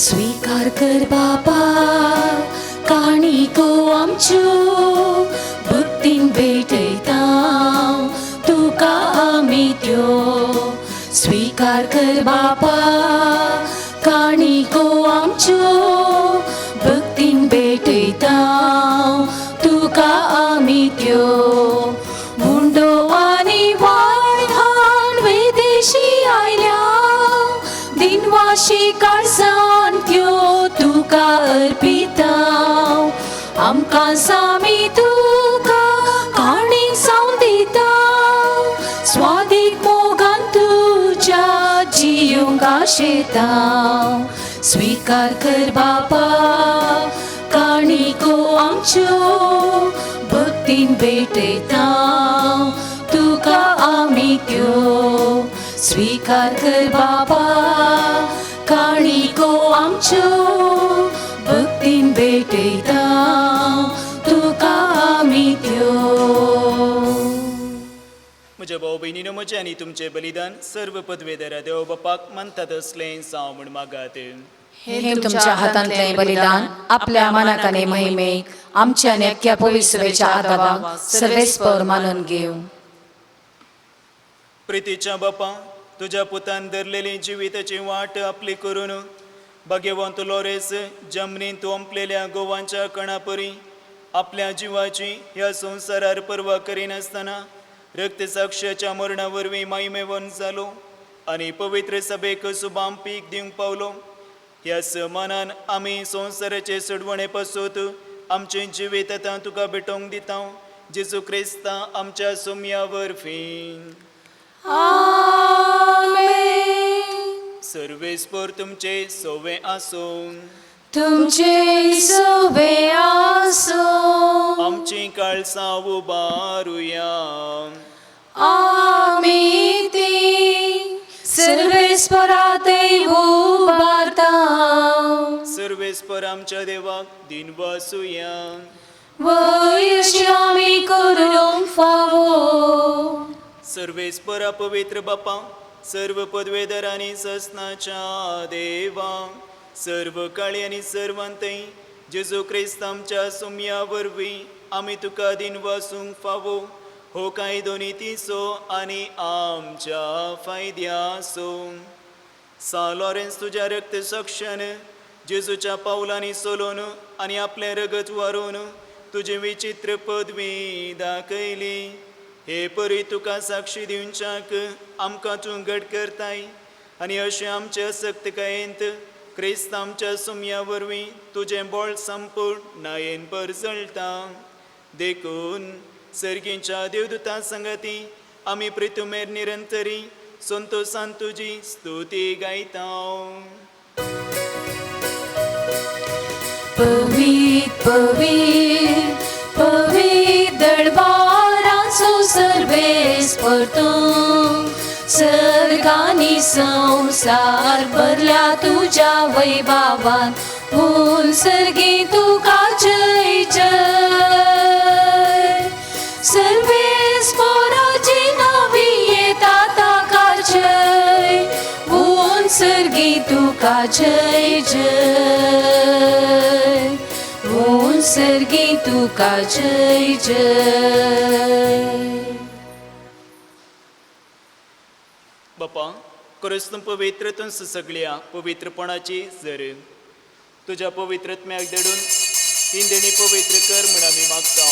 स्वीकार कर बाबा काणिको आमच्यो भक्तीन भेटयता तुका आमी त्यो. स्वीकार कर बाबा काणिको आमच्यो भक्तीन भेटयता तुका आमी त्यो. मुंडो आनी वायहान विदेशी आयल्या दिनवाशी काळसान त्यो तुका अर्पिता. आमकां सामी तुका काणीक सावन दिता स्वादीक मोगान तुज्या जियूंक आशेता. स्वीकार कर बापा काणिको आमच्यो भक्तीन भेटयता तुका आमी त्यो. स्वीकार कर बाबा काणिको आमच्यो भक्तीन भेटयता तुका आमी त्यो. म्हज्या भाव भयणीनो, म्हजें आनी तुमचें बलिदान सर्व पदवेधर देव बापाक मानतात असलें जावं म्हूण मागात. हे तुमच्या हातांतलें बलिदान आपल्या मनाक आनी महिमेक आमच्या आनी अख्ख्या पवित्रवेच्या आदावाक सर्वेस्पर मानून घेवं. प्रितीच्या बापा, तुज्या पुतान धरलेली जिविताची वाट आपली करून भाग्यवंत लोरेस जमनींत ओंपलेल्या गोवांच्या कणापरी आपल्या जिवाची ह्या संवसारार पर्वा करिनासतना रक्तसाक्षाच्या मरणा वरवीं मायमेवन जालो आनी पवित्र सभेक सुबाम पीक दिवंक पावलो. ह्या समानान आमी संवसाराचे सोडवणे पासून आमचें जिवीत आतां तुका भेटोवंक दिता, जेजू क्रिस्ता आमच्या सोम्या वरवीं. आमेन. सर्वेस्पर तुमचे सोवे आसूं. तुमचे सोवे आसूं. आमची काळसां उबारुया. आमी ती सर्वेस्परा देव उबारता. सर्वेस्पर आमच्या देवाक दिन वासुया. वयशी आमी करूंक फावो. सर्वेस्परा पवित्र बापा, सर्व पदवेधर आनी ससनाच्या देवा, सर्व काळी आनी सर्वांतय जेजू क्रिस्त आमच्या सुमया वरवीं आमी तुका दिन वासूंक फावो हो कायदो नितीचो आनी आमच्या फायद्याचो. सा लॉरेन्स तुज्या रक्त सक्षण जेजूच्या पावलांनी सोलोवन आनी आपलें रगत वारोवन तुजी विचित्र पदवी दाखयली. हे परी तुका साक्षी दिवच्याक आमकां तूं घट करताय आनी अशें आमचे असक्तकायेंत क्रिस्त आमच्या सुमया वरवीं तुजें बळ संपूर्ण नायेन परजळटा. देखून सर्गींच्या देवदूतां संगती आमी प्रितुमेर निरंतरी संतोसान तुजी स्तुती गायता. पवित पवित पवित दळबाराचो सर्वेस्पर तूं, सर्गानी संवसार भरल्या तुज्या वैभावान, पूण सर्गी तुका जय जय. सर्वेस्पराची नवी येता ताका जय, पूण सर्गी तुका जय जय, पूण सर्गी तुका जय जय. बापा, खरंच तूं पवित्र, तूं सगळ्या पवित्रपणाची जर तुज्या पवित्रत्म्याक धाडून ही देणी पवित्र कर म्हूण आमी मागता.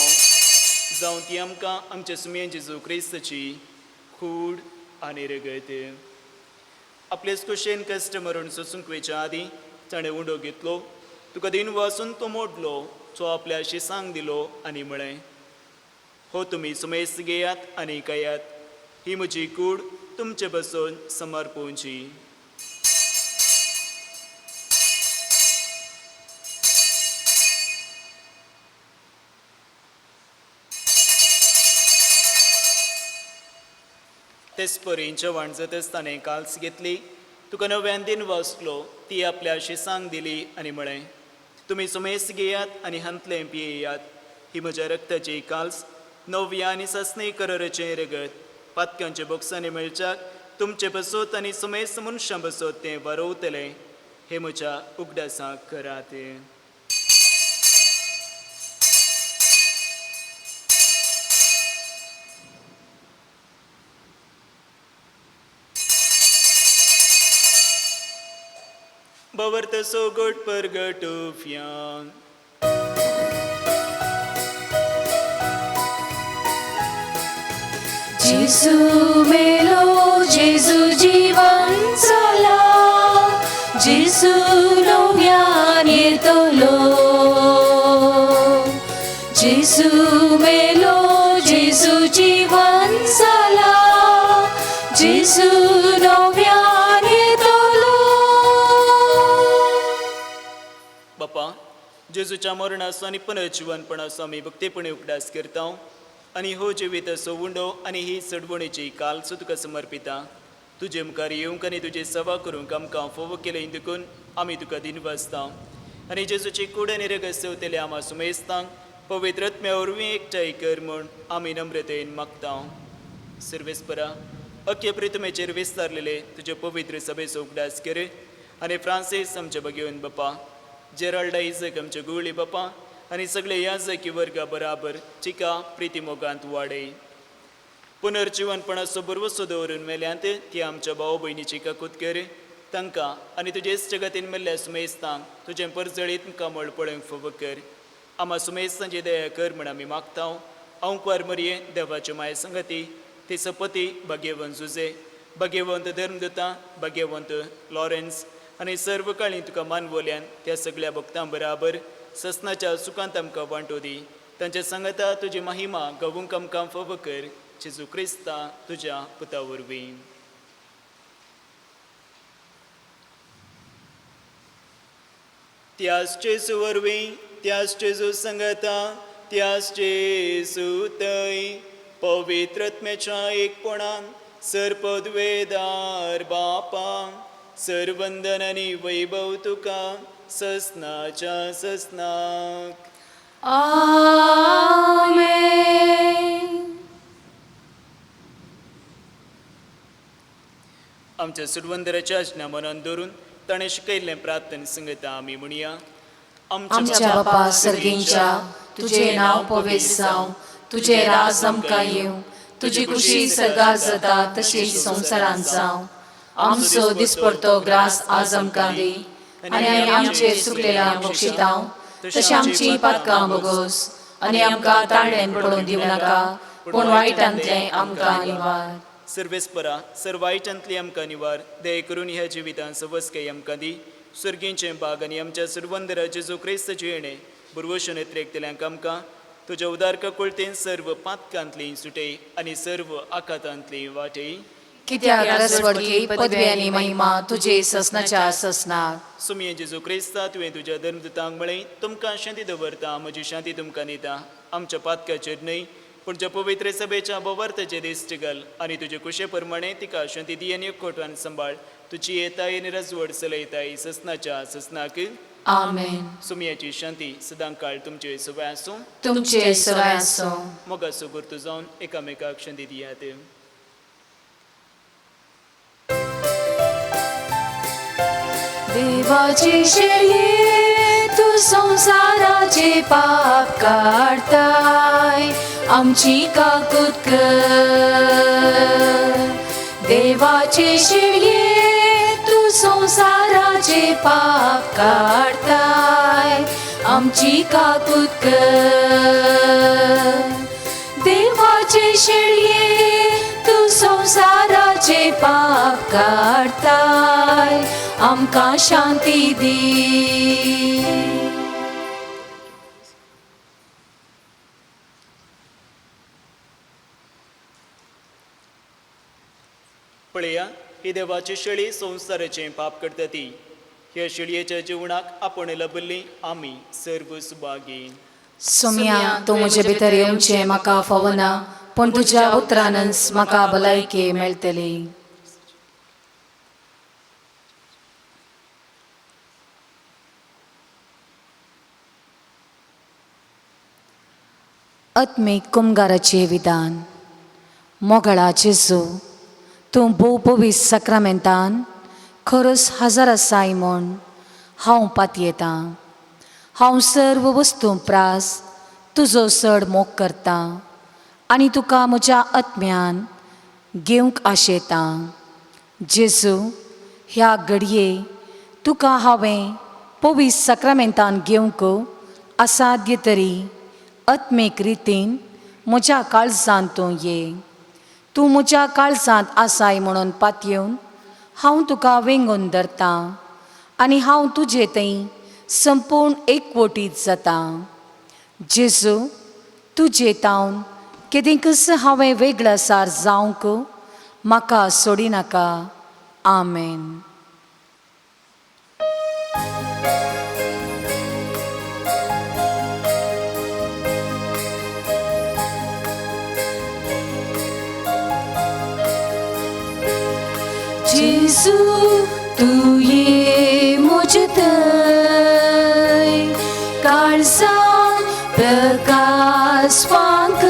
जावं ती आमकां आमच्या सुमये जेजू क्रिस्ताची कूड आनी रगत. आपलेच कुशेन कश्ट मरण सोसूंक वयच्या आदीं ताणें उंडो घेतलो, तुका दिन वासून तो मोडलो, तो आपल्या शिसांक दिलो आनी म्हळें, हो तुमी सुमेस घेयात आनी खायात, ही म्हजी कूड तुमचे बसून समर्पोवची. तेच परी जेवण जातच ताणें काल्स घेतली तुका नव्यान दिन वाचलो ती आपल्या शिसांक दिली आनी म्हळें, तुमी सुमेस घेयात आनी हांतलें पियेयात. ही म्हज्या रक्ताची काल्स नव्या आनी ससनी कराराचें रगत पातकांचे बोक्सांनी मेळच्याक तुमचे बसोत आनी सुमेस मनशां बसोत तें वरोवतलें. हे म्हज्या उगडासाक करात. भवर्त सोगोट परगटुफ्यान. जेजू मेलो, जेजू जीवन जाला, जेजू नव्यान येतलो. जेजू मेलो, जेजू जीवन जाला, जेजू नव्यान येतलो. बापा, जेजूच्या मरणाचो आनी पुनर्जिवनपणाचो आमी भक्तीपणी उगडास करता आनी हो जिविताचो उंडो आनी ही चडवणेची कालसो तुका समर्पिता. तुजे मुखार येवंक आनी तुजी सेवा करूंक आमकां फोव केलें देखून आमी तुका दिनवासता. आनी जेजूची कूड आनी रगत सेवतले आमा सुमेस्तांक पवित्र आत्म्या वरवीं एकठांय कर म्हूण आमी नम्रतेन मागता. सर्वेस्परा, अख्खे प्रितमेचेर विस्तारलेले तुजे पवित्र सभेचो उगडास कर आनी फ्रांसीस आमचे बगेवन बापा, जेराल्ड आयजक आमचे गुळी बापा आनी सगळे याजकी वर्गा बराबर चिका प्रिती मोगांत वाडय. पुनर्जिवनपणाचो भरवसो दवरून मेल्यांत ती आमच्या भाव भयणीची काकूत कर. तांकां आनी तुजे जगतीन मेल्ल्या सुमेस्तांक तुजें परजळीत कमळ पळोवंक फावो कर. आमा सुमेस्तांची दया कर म्हूण आमी मागता. अंकवार मरये देवाचे माये संगती ती सपती भाग्यवंत जुजे, भाग्यवंत धर्मदुता, भाग्यवंत लॉरेन्स आनी सर्व काळी तुका मानवल्यान त्या सगळ्या भक्तां बराबर ससनाच्या सुखांत आमकां वांटो दी. तांच्या सांगता तुजी महिमा गवूंक आमकां फावो कर. जेजू क्रिस्ता तुज्या पुता वरवीं. त्याच जेजू वरवीं, त्याच जेजू संगता, त्याच जेजू थंय पवित्र आत्म्याच्या एकपणान सर्पद्वेदार बापा, सर्वंदन आनी वैभव तुका ससनाच्या ससनाक. आमेन. आमच्या सुडवंदराच्या आज्ञा मनान धरून ताणें शिकयल्लें प्रार्थना संगता आमी म्हणया. आमच्या बापा सर्गींच्या, तुजें नांव पवित्र जावं, तुजें राज आमकां येवं, तुजी खुशी सर्गात जाता तशी संवसारांत जावं. आमचो दिसपडतो ग्रास आज आमकां दी आनी आमी आमचे चुकलेल्या बक्षितांव तशें आमची पातकां बोगोस आनी आमकां ताळ्यान पडोवन दिवं नाका, पूण वायटांतलें आमकां निवार. सर्वेस्परा, सर्वायटांतली आमकां निवार. दया करून ह्या जिवितांत सवस्काय आमकां दी. सर्गींचें बाग आनी आमच्या सुरवंदरा जेजू क्रिस्ताची येणें बुरवशून येत्रेकतल्यांक आमकां तुज्या उदारका कुळतेन सर्व पातकांतली सुटय आनी सर्व आखातांतली वाटय. कित्याक रसवडकी पदवी आनी महिमा तुजे ससनाच्या ससनाक. सुमये जेजू क्रिस्ता, तुवें तुज्या धर्मदुतांक म्हळें, तुमकां शांती दवरता, म्हजी शांती तुमकां दिता. आमच्या पातकाचेर न्हय पूण ज्या पवित्र सभेच्या बवार्थाचे दिश्ट घाल आनी तुजे कुशे प्रमाणे तिका शांती दी आनी एकवटान सांबाळ. तुजी येताय आनी रजवड चलयताय ससनाच्या ससनाक. आमेन. सुमयाची शांती सदां काळ तुमचे सवय आसूं. तुमचे सवय आसूं. मोगाचो गुर्तू जावन एकामेकाक शांती दियात. देवाचे शेळये तूं संवसाराचे पाप काडताय, आमची काकूत कर. देवाचे शेळये तूं संवसाराचे पाप काडताय, आमची काकूत कर. देवाचे शेळये तूं संवसाराचे पाप काडताय, आमकां शांती दी. पळया, ही देवाची शेळी संवसाराचें पाप करता ती. ह्या शेळयेच्या जिवनाक आपण लबल्ली आमी सर्व सुभागी. सोम्या, तूं म्हजे भितर येवचें म्हाका फावना, पूण तुज्या उतरानच म्हाका भलायकी मेळटली. आत्मीक कुमगाराचें विधान. मोगाळा जेजू, तूं भोव पवित्र साक्रामेंतान खरोच हजर आसाय म्हूण हांव पातयेतां. हांव सर्व वस्तू प्रास तुजो चड मोग करतां आनी तुका म्हज्या आत्म्यान घेवंक आशेतां. जेजू, ह्या घडये तुका हांवें पवित्र साक्रामेंतान घेवंक असाध्य तरी आत्मीक रितीन म्हज्या काळजांत तूं ये. तूं म्हज्या काळजांत आसाय म्हणून पातयेवन हांव तुका वेंगून धरतां आनी हांव तुजे थंय संपूर्ण एकवटीत जातां. जेजू, तुजे तावन केदींकच हांवें वेगळसार जावंक म्हाका सोडिनाका. आमेन. जेजू तूं ये म्हजे थंय, काळजान प्रकाश फांकय,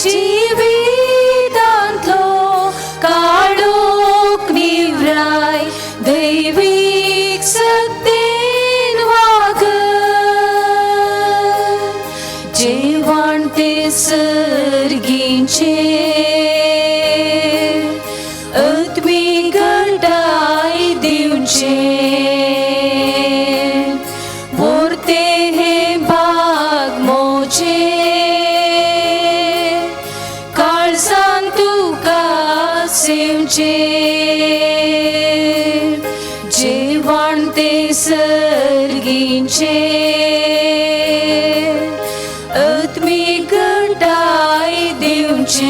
जिवितांतलो काळोख निवराय, दैवीक सक्तेन वागय, जेवण ते सर्गीचें आत्मीक घटाय दिवचें, व्हरते हें भाग म्हजें, काळजान तुका सेवचें, जेवण ते सर्गीचें आत्मीक घटाय दिवचें,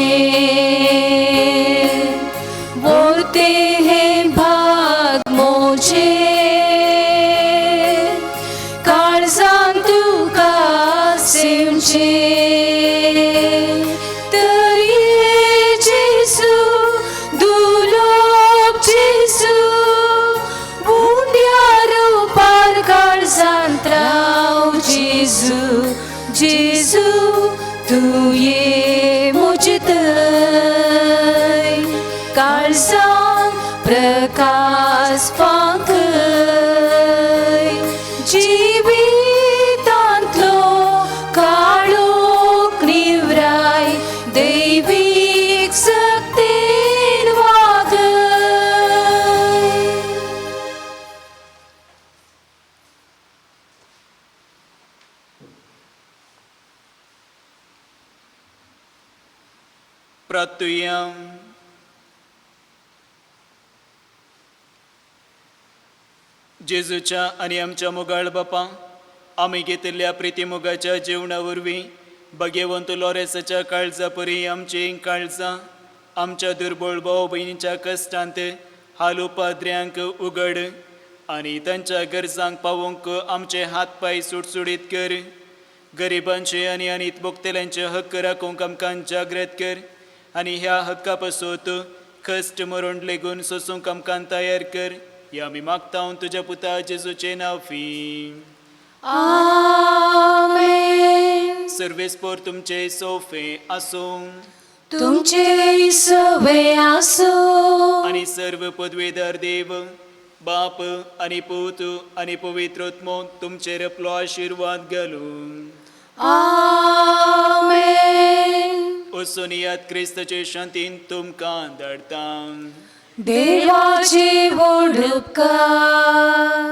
व्हरते हें भाग म्हजें, काळजान तुका सेवचें. तर ये जेजू, दुर्लभ जेजू, उंड्या रुपार काळजांत राव जेजू. जेजू तूं ये म्हजे थंय, काळजान प्रकाश फांकय, जिवितांतलो काळोख निवराय, दैवीक सक्तेन वागय. प्रार्थुया. जेजूच्या आनी आमच्या मोगाळ बापा, आमी घेतिल्ल्या प्रितीमोगाच्या जेवणा वरवीं भगेवंत लोरेसाच्या काळजा परी आमची काळजां आमच्या दुर्बळ भाव भयणीच्या कश्टांत हाल पाद्र्यांक उगड आनी तांच्या गरजांक पावोवंक आमचे हात पांय सुटसुटीत कर. गरिबांचे आनी अनीत भोगतल्यांचे हक्क राखूंक आमकां जागृत कर आनी ह्या हक्का पासत कश्ट मरण लेगून सोसूंक आमकां तयार कर. ह्या आमी मागता तुज्या पुता जेजूचें नांव फी. आमेन. सर्वेस्पोर तुमचे सोफे आसूं तुमचे सवे आसूं. आनी सर्व पदवेदार देव बाप आनी पूत आनी पवित्र आत्मो तुमचेर आपलो आशिर्वाद घालूं. आमेन. वचून याद क्रिस्ताचे शांतीन तुमकां धाडटा. देवाचे व्हड उपकार.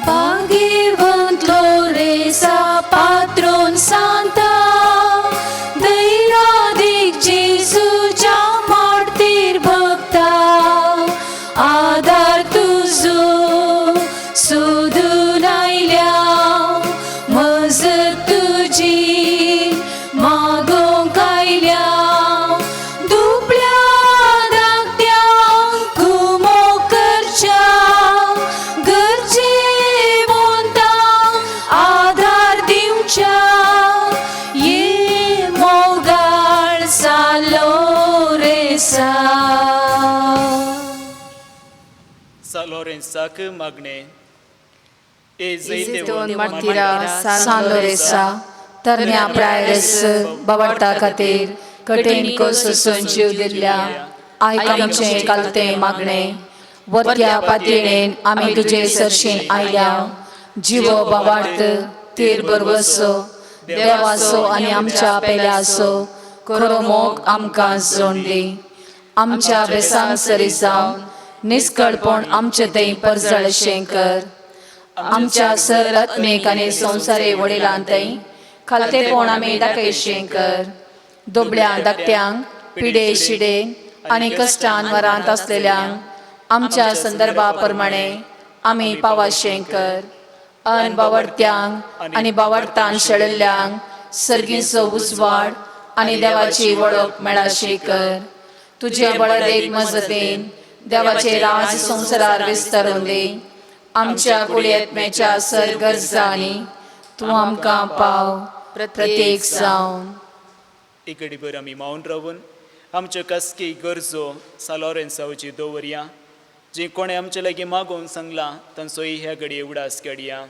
भाग्यवंत लोरेसा पात्रोन सांता, दैरादीक जेजूच्या मार्तीर भक्ता, आदार तुजो सोदून आयल्या, मजत तुजी मागोंक आयल्या, दुबळ्या धाकट्या कुमोक करच्या, गरजेवंतांक आदार दिवच्या, ये मोगाळ सालो रेसा. सा लॉरेन्साक मागणें. ए जैतवन मार्तीरा सान लोरेसा तरण्या प्रायरस बावडता खातीर कठीण कोस सोसून जीव दिल्ल्या आयक आमचें कालतें मागणें. वरत्या पातयेन आमी तुजे सरशीन आयल्या. जिवो बावार्थ तीर बरवसो देवाचो आनी आमच्या पेल्याचो खरो मोग आमकां जोड दी. आमच्या बेसांक सरी जावन निस्कळपण आमचे थंय परजळशें कर. आमच्या सर आत्मीक आनी संवसारी वडिलां थंय खालतेपण आमी दाखयशें कर. दुबळ्या धाकट्यांक पिडे शिडे आनी कश्टान वरांत आसलेल्यांक आमच्या संदर्भा प्रमाणे आमी पावाशें कर. अन बावडत्यांक आनी बावडतान शेळिल्ल्यांक सर्गीचो उजवाड आनी देवाची वळख मेळाशी कर. तुजे बळदेक मजतीन देवाचे राज संवसारार विस्तारून दी. आमच्या कुळयेत्म्याच्या सर गरजांनी तूं आमकां पाव प्रत्येक जावन. इकडीभर आमी मावन रावून आमच्यो खासगी गरजो सा लॉरेन्सावची दवरया, जी कोणें आमचे लागीं मागोवन सांगलां तांचोय ह्या घडये उडास काडया.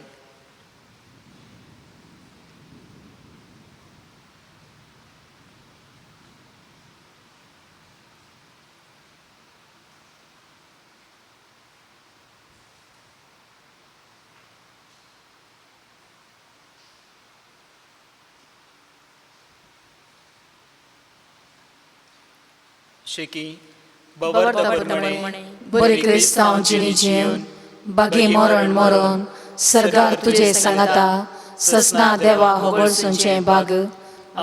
शेकी बाबा प्रमाणे बरी क्रिस्तांव जिणी जेवन बागी मरण मरोन सरकार तुजे सांगाता ससना देवा होगळसूंचें बाग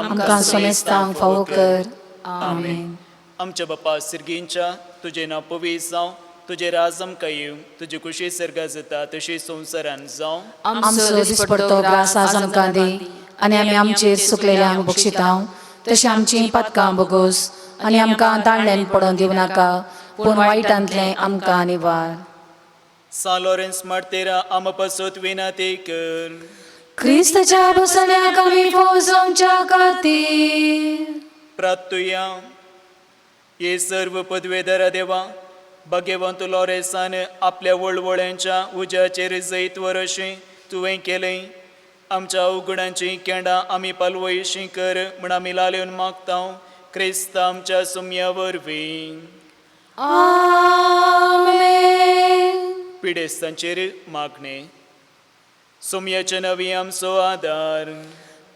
आमकां सोमेस्तांक फावो कर. आमेन. आमच्या बापा सिर्गींच्या तुजें नांव पवीस जावं, तुजें राज आमकां येवं, तुजी खुशी सर्गा जाता तशी संवसारान जावं. आमचो दिसपडतो ग्रास आज आमकां दी आनी आमी आमचेर सुकलेल्यांक बक्षितांव तशें आमचीं पातकां बोगोस आनी आमकां ताळ्ळेन पडोवन दिवं नाका पूण वायटांतलें आमकां निवार. सा लॉरेन्स मार्तेरा आमा पासत विनाती कर. क्रिस्तच्या बसण्याक आमी फौजोवच्या खातीर प्रार्थुया. हे सर्व पदवेधरा देवा, भाग्यवंत लॉरेसान आपल्या वळवळ्यांच्या उज्याचेर जैत वरशी तुवें केलें. आमच्या अवगुणांची केंडां आमी पालवयशी कर म्हूण आमी लालेवन मागता क्रिस्त आमच्या सुमया वरवीं. आमेन. पिडेस्तांचेर मागणें. सोमयाचे नवी आमचो आदार,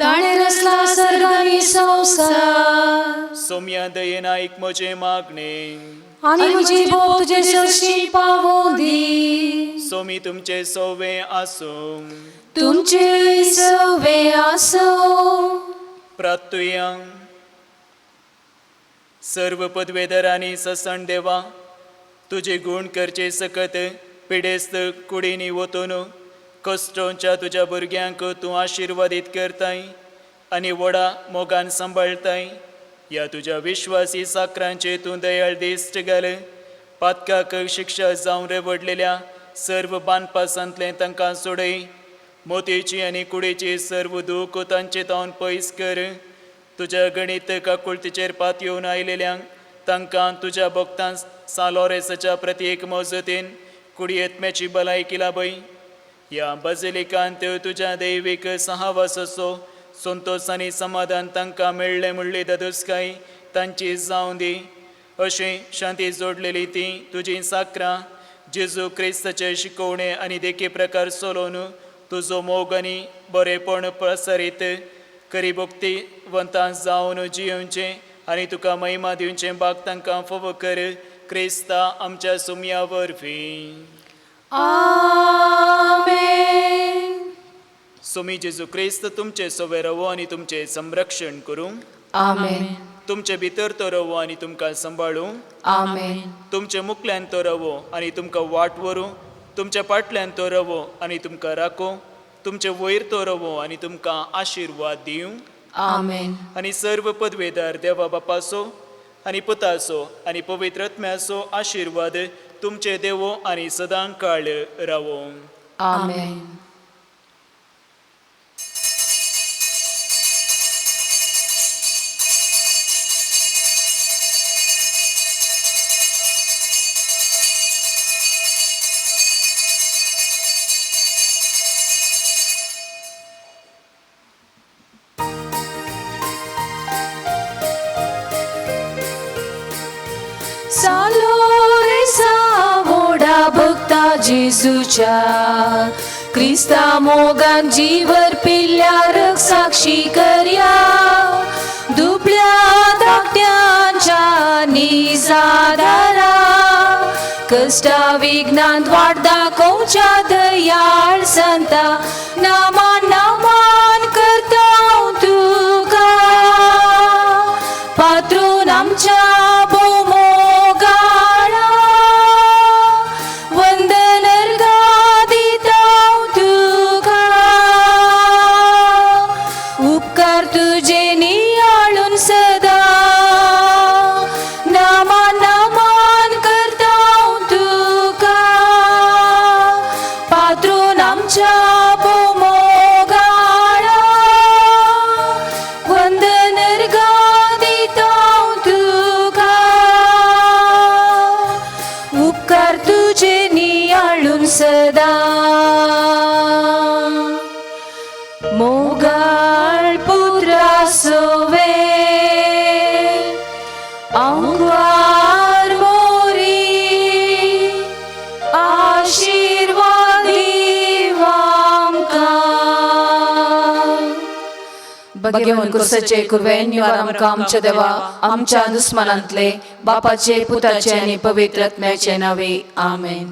ताणें रचला सर्ग आनी संवसार सोमया दयेन आयक म्हजें मागणें. आनी म्हजी बोब तुजे सरशी पावोवं दी. सोमी तुमचें सवे आसूं. तुमचे सवे आसूं. प्रार्थुया. सर्व पदवेधरांनी ससण देवा, तुजे गूण करचे सकत पिडेस्त कुडींनी वतून कश्टोंच्या तुज्या भुरग्यांक तूं आशिर्वादीत करताय आनी व्हडा मोगान सांबाळताय. ह्या तुज्या विश्वासी साकरांचे तूं दयाळ दिश्ट घाल. पातकाक शिक्षा जावन रेवडलेल्या सर्व बांदपासांतलें तांकां सोडय. मोतयेची आनी कुडीची सर्व दूख तांचे तावन पयस कर. तुज्या गणीत काकुळतीचेर पात येवन आयलेल्यांक तांकां तुज्या भक्तां सा लॉरेसाच्या प्रत्येक मजतीन कुडयेत्म्याची भलायकी लाभय. ह्या बाजिलिकांत तुज्या दैवीक सहावासाचो संतोश आनी समाधान तांकां मेळ्ळें म्हणली ददुसकाय तांची जावं दी. अशें शांती जोडलेली ती तुजी साकरां जेजू क्रिस्ताचे शिकोवणे आनी देखी प्रकार चलोवन तुजो मोग आनी बरेपण प्रसारीत करी भक्तीवंतां जावन जियेवचें आनी तुका महिमा दिवचें बाग तांकां फावो कर क्रिस्ता आमच्या सुमया वरवीं. आमेन. सोमी जेजू क्रिस्त तुमचे सवे रवो आनी तुमचें संरक्षण करूं. आमेन. तुमचे भितर तो रवो आनी तुमकां सांबाळूं. आमेन. तुमचे मुखल्यान तो रवो आनी तुमकां वाट व्हरूं. तुमच्या फाटल्यान तो रवो आनी तुमकां राखूं. तुमचे वयर तो रवो आनी तुमकां आशिर्वाद दिवं. आमेन. आनी सर्व पदवेदार देवा बापाचो आनी पुताचो आनी पवित्र आत्म्याचो आशिर्वाद तुमचे देवो आनी सदां काळ रावो. आमेन. जेजूच्या क्रिस्ता मोगान जीवर पिल्ल्या साक्षी करया दुबळ्या धाकट्यांच्या निजादारा कश्टा विघ्नांत वाट दाखोवच्या दयाळ संता नामान नामान करता तुका पात्रून आमच्या भोमोगाळा वंदन अर्घा दिता तुका उपकार तुजे नियाळून सदा नामान नामान करता तुका पात्रून आमच्या भोमोगाळा वंदन अर्घा दिता तुका उपकार तुजे नियाळून सदा मोगाळ पुत्रा सोवे आंकवार मोरी आशीर्वादी आमकां भगेवन कुर्साचे कुर्वे निवार आमकां आमच्या देवा आमच्या दुस्मानांतले बापाचे पुताचे आनी पवित्र आत्म्याचे नावे आमेन.